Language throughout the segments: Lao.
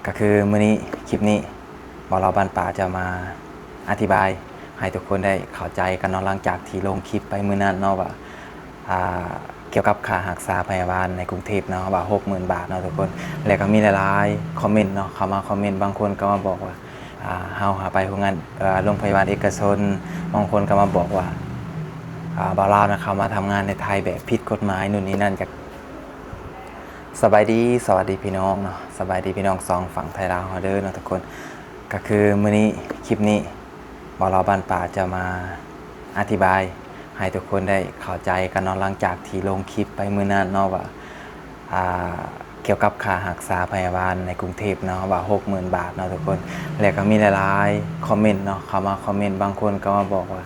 ກໍຄືມື້ນີ້ ຄລິບນີ້ ບ່າວລາວບ້ານປ່າຈະມາອະທິບາຍໃຫ້ທຸກຄົນໄດ້ເຂົ້າໃຈກັນເນາະ, ຫຼັງຈາກທີ່ລົງຄລິບໄປມື້ນັ້ນເນາະວ່າ ອ່າ ກ່ຽວກັບຄ່າຮັກສາພະຍາບານໃນກຸງເທບເນາະ ວ່າຫົກໝື່ນບາດເນາະທຸກຄົນ. ແລ້ວກໍມີຫຼາຍໆຄອມເມັນເນາະ ເຂົ້າມາຄອມເມັນ, ບາງຄົນກໍມາບອກວ່າ ອ່າ ເຮົາຫາໄປໂຮງງານ ເອີ ໂລງພະຍາບານເອກະຊົນ, ບາງຄົນກໍມາບອກວ່າ ອ່າ ບ່າວລາວນະເຂົ້າມາທຳງານໃນໄທແບບຜິດກົດໝາຍ ໂນ່ນນີ້ນັ້ນ. ຈາກ ສະບາຍດີ ສະຫວັດດີພີ່ນ້ອງເນາະ, ສະບາຍດີພີ່ນ້ອງສອງຝັ່ງໄທລາວເຮົາເດີເນາະທຸກຄົນ. ກໍຄືມື້ນີ້ ຄລິບນີ້ ບ່າວລາວບ້ານປ່າຈະມາອະທິບາຍໃຫ້ທຸກຄົນໄດ້ເຂົ້າໃຈກັນເນາະ, ຫຼັງຈາກທີ່ລົງຄລິບໄປມື້ນັ້ນເນາະວ່າ ອ່າ ກ່ຽວກັບຄ່າຮັກສາພະຍາບານໃນກຸງເທບເນາະ ວ່າຫົກໝື່ນບາດເນາະທຸກຄົນ. ແລ້ວກໍມີຫຼາຍໆຄອມເມັນເນາະ ເຂົ້າມາຄອມເມັນ, ບາງຄົນກໍມາບອກວ່າ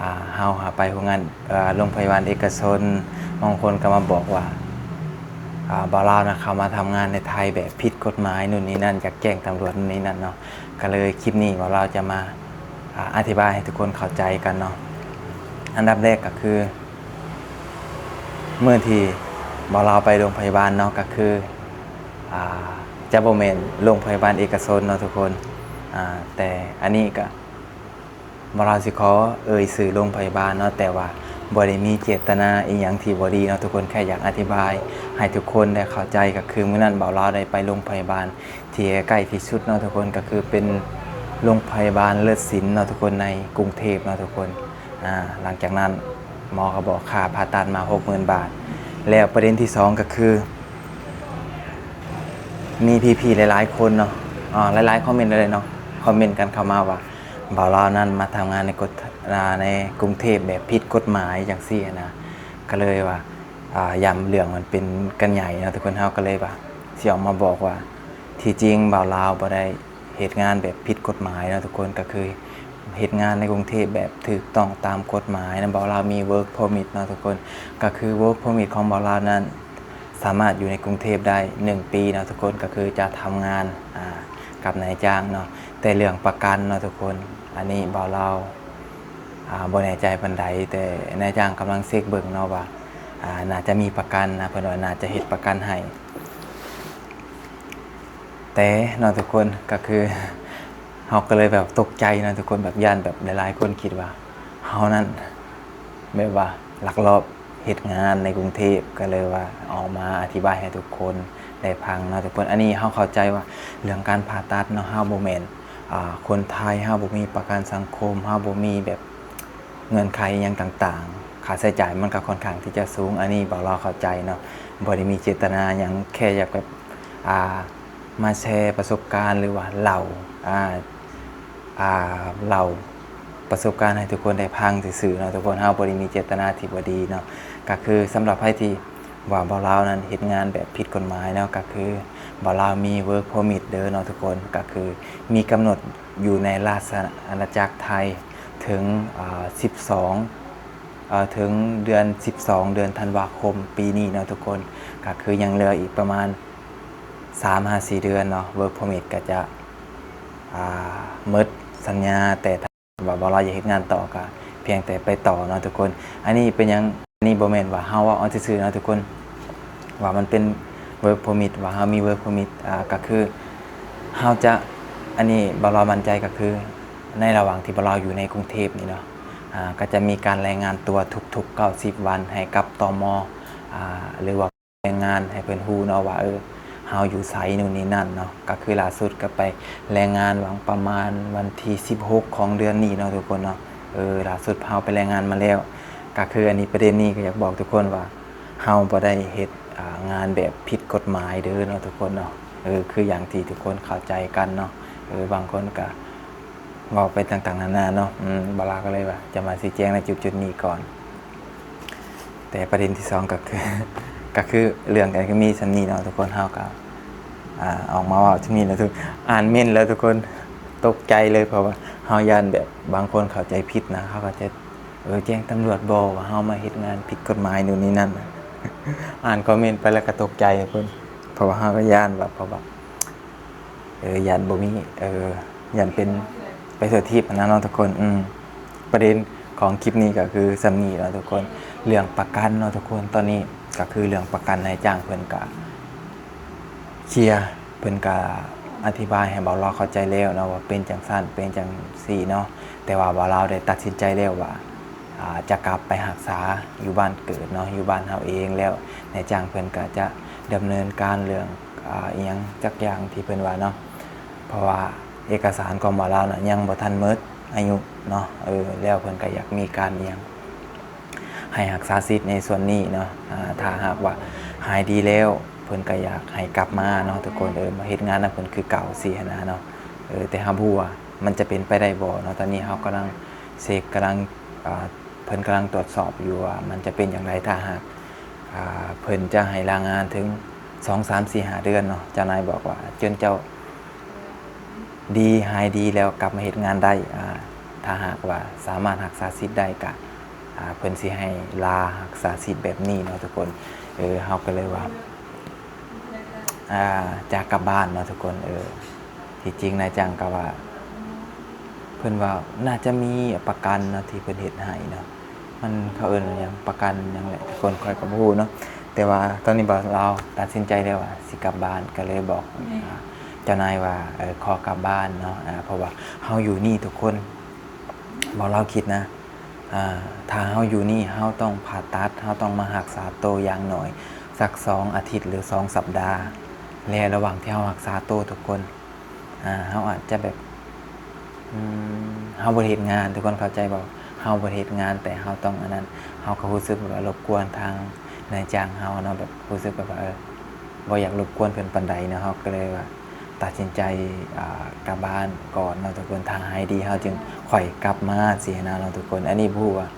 ອ່າ ເຮົາຫາໄປໂຮງງານ ເອີ ໂລງພະຍາບານເອກະຊົນ, ບາງຄົນກໍມາບອກວ່າ ອ່າ ບ່າວລາວນະເຂົ້າມາທຳງານໃນໄທແບບຜິດກົດໝາຍ ໂນ່ນນີ້ນັ້ນ, ຢາກແຈ້ງຕຳຫຼວດໂນ່ນນີ້ນັ້ນເນາະ. ກໍເລີຍຄລິບນີ້ ບ່າວລາວຈະມາ ອ່າ ອະທິບາຍໃຫ້ທຸກຄົນເຂົ້າໃຈກັນເນາະ. ອັນດັບແລກກໍຄື ມື້ທີ່ບ່າວລາວໄປໂລງພະຍາບານເນາະ ກໍຄື ອ່າ ຈະບໍ່ແມ່ນໂລງພະຍາບານເອກະຊົນເນາະທຸກຄົນ. ອ່າ ແຕ່ອັນນີ້ກໍ ບ່າວລາວຊິຂໍເອີ່ຍຊື່ໂລງພະຍາບານເນາະ, ແຕ່ວ່າບໍ່ໄດ້ມີເຈດຕະນາອີ່ຫຍັງທີ່ບໍ່ດີເນາະທຸກຄົນ. ແຄ່ຢາກອະທິບາຍໃຫ້ທຸກຄົນໄດ້ເຂົ້າໃຈ, ກໍຄືມື້ນັ້ນບ່າວລາວໄດ້ໄປໂລງພະຍາບານທີ່ໃກ້ທີ່ສຸດເນາະທຸກຄົນ, ກໍຄືເປັນໂລງພະຍາບານເລີດສິນເນາະທຸກຄົນ ໃນກຸງເທບເນາະທຸກຄົນ. ອ່າ ຫຼັງຈາກນັ້ນໝໍກໍບອກຄ່າຜ່າຕັດມາຫົກໝື່ນບາດ. ແລ້ວປະເດັນທີສອງກໍຄື ມີພີ່ໆຫຼາຍໆຄົນເນາະ ອ່າ ຫຼາຍໆຄອມເມັນເລີຍເນາະ ຄອມເມັນກັນເຂົ້າມາວ່າ ບ່າວລາວນັ້ນມາທຳງານໃນກົດ ອ່າ ໃນກຸງເທບແບບຜິດກົດໝາຍຈັ່ງຊີ້ນະ. ກໍເລີຍວ່າ ອ່າ ຢ້ານເລື່ອງມັນເປັນກັນໃຫຍ່ເນາະທຸກຄົນ, ເຮົາກໍເລີຍວ່າຊິອອກມາບອກວ່າ ທີ່ຈິງບ່າວລາວບໍ່ໄດ້ເຮັດງານແບບຜິດກົດໝາຍເນາະທຸກຄົນ, ກໍຄືເຮັດງານໃນກຸງເທບແບບຖືກຕ້ອງຕາມກົດໝາຍນະ. ບ່າວລາວມີ work permit ເນາະທຸກຄົນ, ກໍຄື work permit ຂອງບ່າວລາວນັ້ນ ສາມາດຢູ່ໃນກຸງເທບໄດ້ໜຶ່ງປີເນາະທຸກຄົນ, ກໍຄືຈະທຳງານ ອ່າ ກັບນາຍຈ້າງເນາະ. ແຕ່ເລື່ອງປະກັນເນາະທຸກຄົນ ອັນນີ້ບ່າວລາວ ອ່າ ບໍ່ແນ່ໃຈປານໃດ, ແຕ່ນາຍຈ້າງກຳລັງເຊັກເບິ່ງເນາະວ່າ ອ່າ ໜ້າຈະມີປະກັນນະ, ເພິ່ນວ່າໜ້າຈະເຮັດປະກັນໃຫ້. ແຕ່ເນາະທຸກຄົນ ກໍຄືເຮົາກໍເລີຍແບບຕົກໃຈເນາະທຸກຄົນ, ແບບຢ້ານແບບຫຼາຍໆຄົນຄິດວ່າເຮົານັ້ນແບບວ່າລັກລອບ ເຮັດງານໃນກຸງເທບ ກໍເລີຍວ່າເອົາມາອະທິບາຍໃຫ້ທຸກຄົນໄດ້ຟັງເນາະທຸກຄົນ. ອັນນີ້ເຮົາເຂົ້າໃຈວ່າເລື່ອງການຜ່າຕັດເນາະ ເຮົາບໍ່ແມ່ນ ອ່າ ຄົນໄທ, ເຮົາບໍ່ມີປະກັນສັງຄົມ, ເຮົາບໍ່ມີແບບເງື່ອນໄຂອີ່ຫຍັງຕ່າງໆ, ຄ່າໃຊ້ຈ່າຍມັນກໍຄ່ອນຂ້າງທີ່ຈະສູງ. ອັນນີ້ບ່າວລາວເຂົ້າໃຈເນາະ, ບໍ່ໄດ້ມີເຈດຕະນາຫຍັງ, ແຄ່ຢາກແບບ ອ່າ ມາແຊປະສົບການ ຫຼືວ່າເລົ່າ ອ່າ ອ່າ ເລົ່າປະສົບການໃຫ້ທຸກຄົນໄດ້ຟັງຊື່ໆເນາະທຸກຄົນ. ເຮົາບໍ່ໄດ້ມີເຈດຕະນາທີ່ບໍ່ດີເນາະ. ກໍຄືສຳລັບໃຜທີ່ວ່າບ່າວລາວນັ້ນເຮັດງານແບບຜິດກົດໝາຍເນາະ, ກໍຄືບ່າວລາວມີ work permit ເດີເນາະທຸກຄົນ, ກໍຄືມີກຳນົດຢູ່ໃນລາຊະອານາຈັກໄທເຖິງ ອ່າ ສິບສອງ ເອີ ເຖິງເດືອນສິບສອງ ເດືອນທັນວາຄົມປີນີ້ເນາະທຸກຄົນ. ກໍຄືຍັງເຫຼືອອີກປະມານ ສາມຫາສີ່ເດືອນເນາະ, work permit ກໍຈະ ອ່າ ໝົດສັນຍາ, ແຕ່ຖ້າວ່າບໍ່ລາວຢາກເຮັດງານຕໍ່ ກໍພຽງແຕ່ໄປຕໍ່ເນາະທຸກຄົນ. ອັນນີ້ເປັນຫຍັງ, ອັນນີ້ບໍ່ແມ່ນວ່າເຮົາເວົ້າເອົາຊື່ໆເນາະທຸກຄົນ ວ່າມັນເປັນ work permit ວ່າເຮົາມີ work permit ອ່າ ກໍຄືເຮົາຈະ ອັນນີ້ບ່າວລາວໝັ້ນໃຈ ກໍຄືໃນລະຫວ່າງທີ່ບ່າວລາວຢູ່ໃນກຸງເທບນີ້ເນາະ ອ່າ ກໍຈະມີການລາຍງານຕົວທຸກໆເກົ້າສິບວັນໃຫ້ກັບ ຕມ ອ່າ ຫຼືວ່າ ແຮງງານໃຫ້ເພິ່ນຮູ້ເນາະວ່າ ເອີ ເຮົາຢູ່ໃສ ໂນ່ນນີ້ນັ້ນເນາະ. ກໍຄືລ່າສຸດກໍໄປລາຍງານຫວ່າງປະມານວັນທີສິບຫົກຂອງເດືອນນີ້ເນາະທຸກຄົນເນາະ. ເອີ ລ່າສຸດເຮົາໄປລາຍງານມາແລ້ວ. ກໍຄືອັນນີ້ ປະເດັນນີ້ກໍຢາກບອກທຸກຄົນວ່າ ເຮົາບໍ່ໄດ້ເຮັດ ອ່າ ງານແບບຜິດກົດໝາຍເດີເນາະທຸກຄົນເນາະ. ເອີ ຄືຢ່າງທີ່ທຸກຄົນເຂົ້າໃຈກັນເນາະ. ເອີ ບາງຄົນກໍເວົ້າໄປຕ່າງໆນານາເນາະ. ອືມ ບ່າວລາວກໍເລີຍວ່າຈະມາຊີ້ແຈງໃນຈຸດໆນີ້ກ່ອນ. ແຕ່ປະເດັນທີສອງກໍຄື ກໍຄືເລື່ອງກໍມີສ່ຳນີ້ເນາະທຸກຄົນ. ເຮົາກໍ ອ່າ ອອກມາເວົ້າສ່ຳນີ້ແລ້ວທຸກ ອ່ານເມັນແລ້ວທຸກຄົນ ຕົກໃຈເລີຍ ເພາະວ່າເຮົາຢ້ານແບບບາງຄົນເຂົ້າໃຈຜິດນະ. ເຂົາກໍຈະ ເອີ ແຈ້ງຕຳຫຼວດບໍ່ວ່າເຮົາມາເຮັດງານຜິດກົດໝາຍ ໂນ່ນນີ້ນັ້ນ. ອ່ານຄອມເມັນໄປແລ້ວກໍຕົກໃຈເພິ່ນ ເພາະວ່າເຮົາກໍຢ້ານວ່າ ເພາະວ່າ ເອີ ຢ້ານບໍ່ມີ ເອີ ຢ້ານເປັນໄປທົ່ວທີບຫັ້ນນະເນາະທຸກຄົນ. ອືມ ປະເດັນຂອງຄລິບນີ້ກໍຄືສ່ຳນີ້ເນາະທຸກຄົນ. ເລື່ອງປະກັນເນາະທຸກຄົນ ຕອນນີ້ກໍຄືເລື່ອງປະກັນ ນາຍຈ້າງເພິ່ນກະເຄລຍ ເພິ່ນກະ ອະທິບາຍໃຫ້ບ່າວລາວເຂົ້າໃຈແລ້ວເນາະ ວ່າເປັນຈັ່ງຊັ້ນເປັນຈັ່ງຊີ້ເນາະ, ແຕ່ວ່າບ່າວລາວໄດ້ຕັດສິນໃຈແລ້ວວ່າ ອາ ຈະກັບໄປຮັກສາຢູ່ບ້ານເກີດເນາະ ຢູ່ບ້ານເຮົາເອງແລ້ວ. ນາຍຈ້າງເພິ່ນກໍຈະດຳເນີນການເລື່ອງ ອາ ອີ່ຫຍັງຈັກຢ່າງທີ່ເພິ່ນວ່າເນາະ, ເພາະວ່າເອກະສານຂອງບ່າວລາວນະຍັງບໍ່ທັນໝົດອາຍຸເນາະ ເອີ ແລ້ວເພິ່ນກໍຢາກມີການອີ່ຫຍັງ ໃຫ້ຮັກສາສິດໃນສ່ວນນີ້ເນາະ. ອາ ຖ້າຫາກວ່າຫາຍດີແລ້ວ ເພິ່ນກໍຢາກໃຫ້ກັບມາເນາະທຸກຄົນ ເອີ ມາເຮັດງານນຳເພິ່ນຄືເກົ່າຊີ້ຫັ້ນນະເນາະ. ເອີ ແຕ່ເຮົາບໍ່ຮູ້ວ່າມັນຈະເປັນໄປໄດ້ບໍ່ເນາະ. ຕອນນີ້ເຮົາກຳລັງເຊັກ ກຳລັງ ອາ ເພິ່ນກຳລັງຕວດສອບຢູ່ວ່າມັນຈະເປັນຢ່າງໃດ ຖ້າຫາກ ອາ ເພິ່ນຈະໃຫ້ລາງານເຖິງສອງ ສາມ ສີ່ ຫ້າເດືອນເນາະ. ເຈົ້ານາຍບອກວ່າຈົນເຈົ້າ ດີ ຫາຍດີແລ້ວກັບມາເຮັດງານໄດ້ ອາ ຖ້າຫາກວ່າສາມາດຮັກສາສິດໄດ້ກະ ອາ ເພິ່ນຊິໃຫ້ລາຮັກສາສິດແບບນີ້ເນາະທຸກຄົນ. ເອີ ເຮົາກໍເລີຍວ່າ ອາ ຈະກັບບ້ານເນາະທຸກຄົນ. ເອີ ທີ່ຈິງນາຍຈ້າງກໍວ່າ ເພິ່ນວ່າໜ້າຈະມີປະກັນເນາະ ທີ່ເພິ່ນເຮັດໃຫ້ເນາະ. ມັນ ເຂົາເອີ້ນວ່າຫຍັງ ປະກັນຫຍັງແຫຼະທຸກຄົນ ຂ້ອຍກໍບໍ່ຮູ້ເນາະ. ແຕ່ວ່າຕອນນີ້ບ່າວລາວຕັດສິນໃຈແລ້ວວ່າຊິກັບບ້ານ ກໍເລີຍບອກ ແມ່ນ ອາ ເຈົ້ານາຍວ່າ ເອີ ຂໍກັບບ້ານເນາະ ອາ ເພາະວ່າເຮົາຢູ່ນີ້ທຸກຄົນ ບ່າວລາວຄິດນະ ອາ ຖ້າເຮົາຢູ່ນີ້ ເຮົາຕ້ອງຜ່າຕັດ ເຮົາຕ້ອງມາຮັກສາໂຕຢ່າງໜ້ອຍສັກສອງອາທິດ ຫຼື ສອງສັບດາ ແລະ ລະຫວ່າງທີ່ເຮົາຮັກສາໂຕທຸກຄົນ ອາ ເຮົາອາດຈະແບບ ອືມ ເຮົາບໍ່ໄດ້ເຮັດງານ ທຸກຄົນເຂົ້າໃຈບໍ່? ເຮົາບໍ່ໄດ້ເຮັດງານ ແຕ່ເຮົາຕ້ອງອັນນັ້ນ ເຮົາກໍຮູ້ສຶກວ່າລົບກວນທາງນາຍຈ້າງເຮົາເນາະ ແບບຮູ້ສຶກແບບວ່າ ເອີ ບໍ່ຢາກລົບກວນເພິ່ນປານໃດເນາະ. ເຮົາກໍເລີຍວ່າຕັດສິນໃຈ ອາ ກັບບ້ານກ່ອນເນາະທຸກຄົນ ຖ້າຫາຍດີເຮົາຈຶ່ງຄ່ອຍກັບມາຊີ້ນະເນາະທຸກຄົນ. ອັນນີ້ບໍ່ຮູ້ວ່າ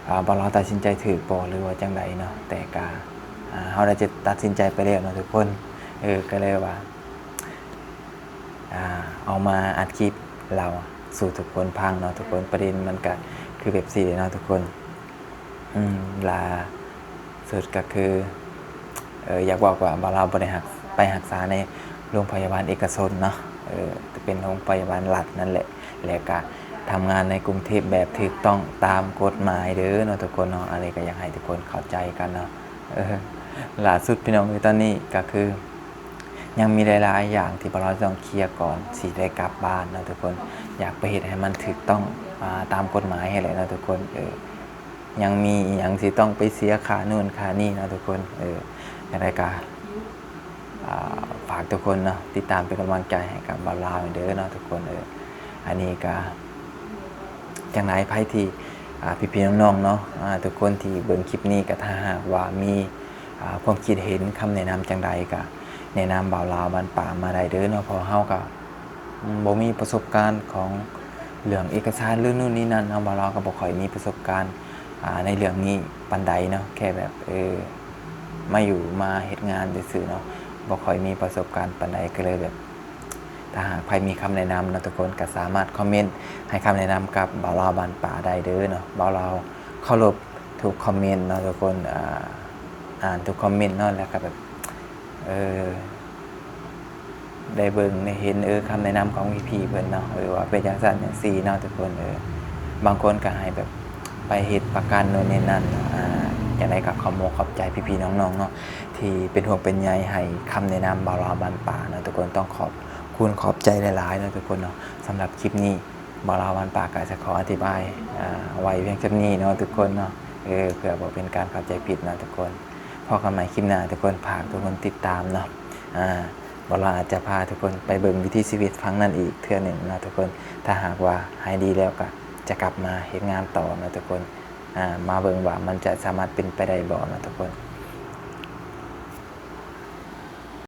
ອາ ບ່າວລາວຕັດສິນໃຈຖືກບໍ່ ຫຼືວ່າຈັ່ງໃດເນາະ ແຕ່ກະ ອາ ເຮົາໄດ້ຈະຕັດສິນໃຈໄປແລ້ວເນາະທຸກຄົນ. ເອີ ກໍເລີຍວ່າ ອາ ເອົາມາອັດຄລິບເລົ່າສູ່ທຸກຄົນຟັງເນາະທຸກຄົນ. ປະເດັນມັນກະຄືແບບຊີ້ເນາະທຸກຄົນ. ອືມ ລ່າສຸດກໍຄື ເອີ ຢາກບອກວ່າບ່າວລາວບໍ່ໄດ້ຮັກ ໄປຮັກສາໃນໂຮງພະຍາບານເອກະຊົນເນາະ ເອີ ເປັນໂຮງພະຍາບານລັດນັ້ນແຫຼະ ແລະກະທຳງານໃນກຸງເທບແບບຖືກຕ້ອງຕາມກົດໝາຍເດີເນາະທຸກຄົນເນາະ. ອັນນີ້ກໍຢາກໃຫ້ທຸກຄົນເຂົ້າໃຈກັນເນາະ. ເອີ ລ່າສຸດພີ່ນ້ອງເອີຍ ຕອນນີ້ກໍຄື ຍັງມີຫຼາຍໆຢ່າງທີ່ພວກເຮົາຕ້ອງເຄຍກ່ອນຊິໄດ້ກັບບ້ານເນາະທຸກຄົນ. ຢາກໄປເຮັດໃຫ້ມັນຖືກຕ້ອງ ອາ ຕາມກົດໝາຍຫັ້ນແຫຼະເນາະທຸກຄົນ. ເອີ ຍັງມີອີ່ຫຍັງທີ່ຕ້ອງໄປເສຍຄ່າໂນ່ນຄ່ານີ້ເນາະທຸກຄົນ. ເອີ ຈັ່ງໃດກໍ ອາ ຝາກທຸກຄົນເນາະ ຕິດຕາມເປັນກຳລັງໃຈໃຫ້ກັບບ່າວລາວເດີເນາະທຸກຄົນ. ເອີ ອັນນີ້ກໍ ຈັ່ງໃດໃຜທີ່ ອາ ພີ່ໆນ້ອງໆເນາະ ອາ ທຸກຄົນທີ່ເບິ່ງຄລິບນີ້ ກໍຖ້າຫາກວ່າມີ ອາ ຄວາມຄິດເຫັນ ຄຳແນະນຳຈັ່ງໃດ ກໍແນະນຳບ່າວລາວບ້ານປ່າມາໄດ້ເດີເນາະ. ເພາະເຮົາກໍ ອືມ ບໍ່ມີປະສົບການຂອງເລື່ອງເອກະສານ ຫຼື ໂນ່ນນີ້ນັ້ນເນາະ. ບ່າວລາວກໍບໍ່ຄ່ອຍມີປະສົບການ ອາ ໃນເລື່ອງນີ້ປານໃດເນາະ ແຄ່ແບບ ເອີ ມາຢູ່ມາເຮັດງານຊື່ໆເນາະ ບໍ່ຄ່ອຍມີປະສົບການປານໃດ ກໍເລີຍແບບ ຖ້າຫາກໃຜມີຄຳແນະນຳເນາະທຸກຄົນ ກໍສາມາດຄອມເມັນໃຫ້ຄຳແນະນຳກັບບ່າວລາວບ້ານປ່າໄດ້ເດີເນາະ. ບ່າວລາວເຄົາລົບທຸກຄອມເມັນເນາະທຸກຄົນ ອາ ອ່ານທຸກຄອມເມັນເນາະ ແລ້ວກໍແບບ ເອີ ໄດ້ເບິ່ງໄດ້ເຫັນ ເອີ ຄຳແນະນຳຂອງພີ່ໆເພິ່ນເນາະ ເອີ ວ່າເປັນຈັ່ງຊັ້ນຈັ່ງຊີ້ເນາະທຸກຄົນ. ເອີ ບາງຄົນກໍໃຫ້ແບບໄປເຮັດປະກັນໂນ່ນນີ້ນັ້ນເນາະ. ອາ ຈັ່ງໃດກໍຂອບອົກຂອບໃຈພີ່ໆນ້ອງໆເນາະ ທີ່ເປັນຫ່ວງເປັນໃຍໃຫ້ຄຳແນະນຳບ່າວລາວບ້ານປ່າເນາະທຸກຄົນ. ຕ້ອງຂອບ ຂອບຄຸນຂອບໃຈຫຼາຍໆເນາະທຸກຄົນເນາະ. ສຳລັບຄລິບນີ້ ບ່າວລາວບ້ານປ່າກໍຈະຂໍອະທິບາຍ ອາ ເອົາໄວ້ພຽງສ່ຳນີ້ເນາະທຸກຄົນເນາະ ເອີ ເພື່ອບໍ່ເປັນການເຂົ້າໃຈຜິດເນາະທຸກຄົນ. ພໍ້ກັນໃໝ່ຄລິບໜ້າທຸກຄົນ ຝາກທຸກຄົນຕິດຕາມເນາະ. ອາ ບ່າວລາວອາດຈະພາທຸກຄົນໄປເບິ່ງວິຖີຊີວິດຝັ່ງນັ້ນອີກເທື່ອໜຶ່ງເນາະທຸກຄົນ. ຖ້າຫາກວ່າຫາຍດີແລ້ວກໍຈະກັບມາເຮັດງານຕໍ່ເນາະທຸກຄົນ. ອາ ມາເບິ່ງວ່າມັນຈະສາມາດເປັນໄປໄດ້ບໍ່ເນາະທຸກຄົນ.